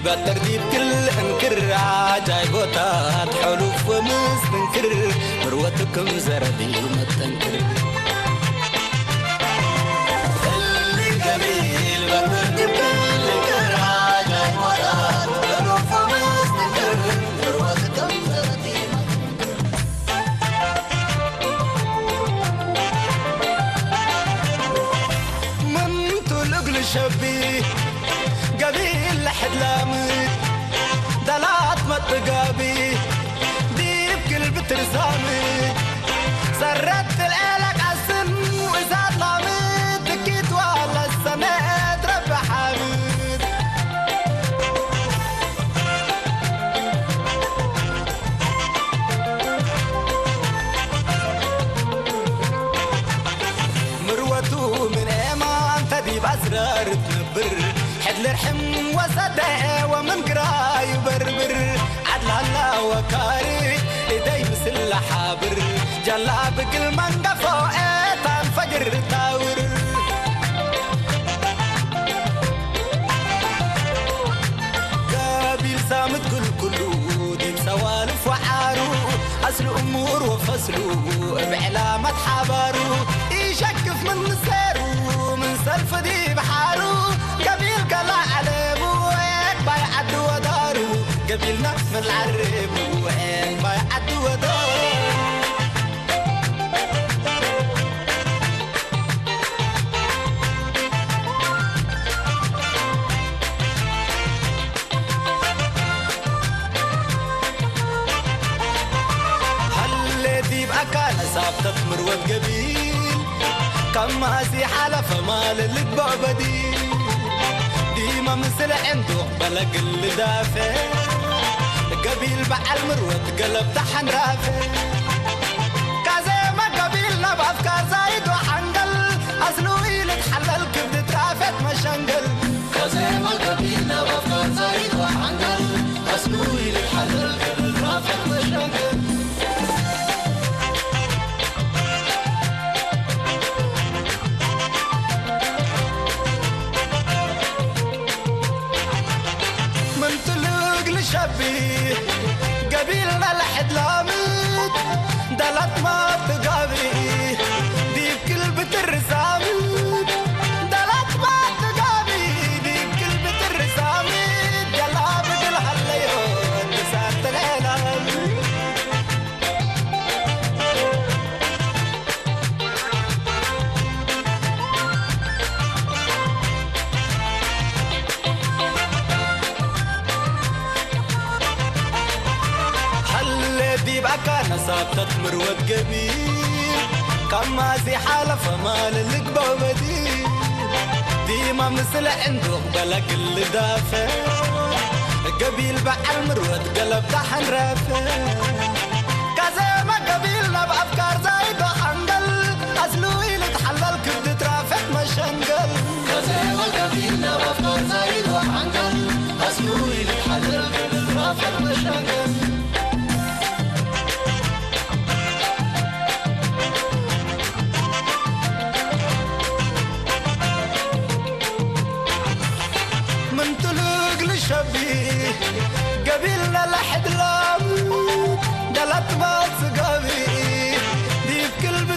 በትር ዲብ ክል እንክር ዓጃይቦታት ሕሉፍ ወምስትንክር ምርወትኩም ዘረቢ መጠንክር። እሊ ገቢል በትር ዲብ ክል እንክር ዓጃይቦታት ሕሉፍ ወምስትንክር ምርወትኩም ዘረቢ መጠንክር። ምን ቱሉግ ልሸቢ ገቢል ለሕድላምት ዳላት መጥጋቢ ዲብ ክልብ ትርሳምት ሰረት ትልኤለ ቃስን ውእሳት ላምት ትኪት ዋላ ሰነት ረቢ ሓምት። ምርወቱ ምን ኤማን ተዲብ ኣስረር ትነብር ሕድሊ ርሕም ወሰደ ወምን ግራዩ በርብር ዓድላላ ወካሪ ኢደይ ምስላ ሓብር ጃላ ብግል መንገፎ ኤታን ፈጅር ታውር። ገቢል ሳምት ግልኩሉ ዲብ ሰዋልፍ ወዓሩ ኣስሉ እሙር ወፈስሉ እብ ዕላመት ሓባሩ ኢሸክፍ ምን ምሰሩ ምን ሰልፍ ዲብ ሓሩ ገቢል ገላ ዓለሙ ኤክ ባይ ዓዲ ወዳሩ ገቢልና ምን ዓረቡ ኤክ ባይ ዓዲ ወዳሩ። ሃሌ ዲብ ኣካለ ሳብተት ምርወት ገቢል ካብ ማእሲ ሓለፈ ማለ ልግባእ በዲል ዲማ ምስለ ዕንዱቕ በለግል ዳፈ ገቢል በዓል ምርወት ገለብታ ሓንዳፈ ካዜማ ገቢል ናብ ኣፍካር ዛይዶ ሓንገል ኣስሉ ኢልትሓለል ክብዲ ትራፈት መሸንገል ካዜማ ገቢል ናብ ኣፍካር ዛይዶ ሓንገል ኣስሉ ኢልትሓለል ክብዲ ትራፈት መሸንገል። ምን ትልግ ልሸቢ ገቢልና ለሕድላምት ዳላት ማትጋቢ ዲብ ክልብ ትርሳምት ዳላት ማትጋቢ ዲብ ክልብ ትርሳምት ገላ ብግል ሃለዮ ትሳተለላል። ሃለ ዲብ ኣካና ሳብተት ምርወት ገቢል ካብ ማእሲ ሓለፈ ማለ ልግባእ መዲል ዲማ ምስለ ዕንዱቕ በላ ግል ዳፈ ገቢል በዓል ምርወት ገለብ ዳሓን ረፈ ካዘማ ገቢል ናብ ኣፍካር ዛይዶ ሓንገል ኣስሉ ኢሉ ትሓለል ክብዲ ትራፈት መሸንገል ካዘማ ገቢል ናብ ኣፍካር ዛይዶ ሓንገል ኣስሉ ኢሉ ትሓለል ክብዲ ትራፈት መሸንገል። ምን ትሉግ ልሸቢ ገቢልና ላሕድላም ደላት ባጽጋቢ ዲብ ክልቢ